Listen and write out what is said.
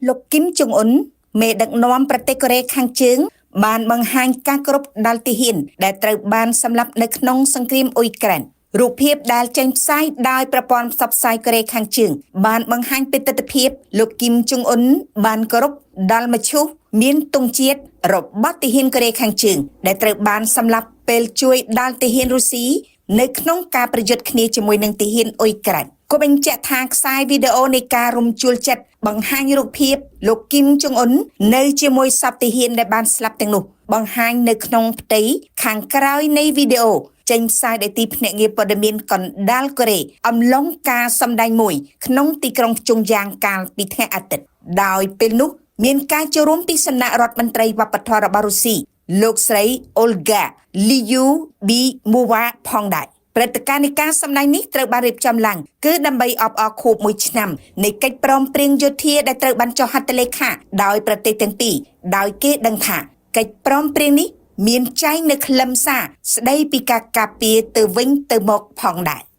លោកគឹមចុងអ៊ុនមេដឹកនាំប្រទេសកូរ៉េខាងជើង បានបង្ហាញការគោរពដល់ទាហាន ដែលត្រូវបានសម្លាប់នៅក្នុងសង្គ្រាមអ៊ុយក្រែនរូបភាពដែលចេញផ្សាយដោយប្រព័ន្ធផ្សព្វផ្សាយកូរ៉េខាងជើង បានបង្ហាញពីទិដ្ឋភាពលោកគឹមចុងអ៊ុនបានគោរពដល់មឈូសមានទង់ជាតិរបស់ទាហានកូរ៉េខាងជើង ដែលត្រូវបានសម្លាប់ពេលជួយដល់ទាហានរុស្ស៊ីនៅក្នុងការប្រយុទ្ធគ្នាជាមួយនឹងទាហានអ៊ុយក្រែនគួរបញ្ជាក់ថាខ្សែវីដេអូនៃការរំជួលចិត្តបង្ហាញរូបភាពលោកគឹមចុងអ៊ុននៅជាមួយសពទាហានដែលបានស្លាប់ទាំងនោះ បង្ហាញនៅក្នុងផ្ទៃខាងក្រោយនៃវីដេអូចេញផ្សាយដោយទីភ្នាក់ងារព័ត៌មានកណ្ដាលកូរ៉េអំឡុងការសម្ដែងមួយ ក្នុងទីក្រុងភ្ជុងយ៉ាងកាលពីថ្ងៃអាទិត្យដោយពេលនោះ មានការចូលរួមពីសំណាក់រដ្ឋមន្ត្រីវប្បធម៌របស់រុស្ស៊ីលោកស្រីអូលហ្គាលីយូប៊ីមូវ៉ាផងដែរព្រឹត្តិការណ៍នៃការសម្ដែងនេះត្រូវបានរៀបចំឡើងគឺដើម្បីអបអរខួបមួយឆ្នាំនៃកិច្ចព្រមព្រៀងយោធាដែលត្រូវបានចុះហត្ថលេខាដោយប្រទេសទាំងពីរដោយគេដឹងថាកិច្ចព្រមព្រៀងនេះមានចែងនៅខ្លឹមសារស្ដីពីការការពារទៅវិញទៅមកផងដែរ។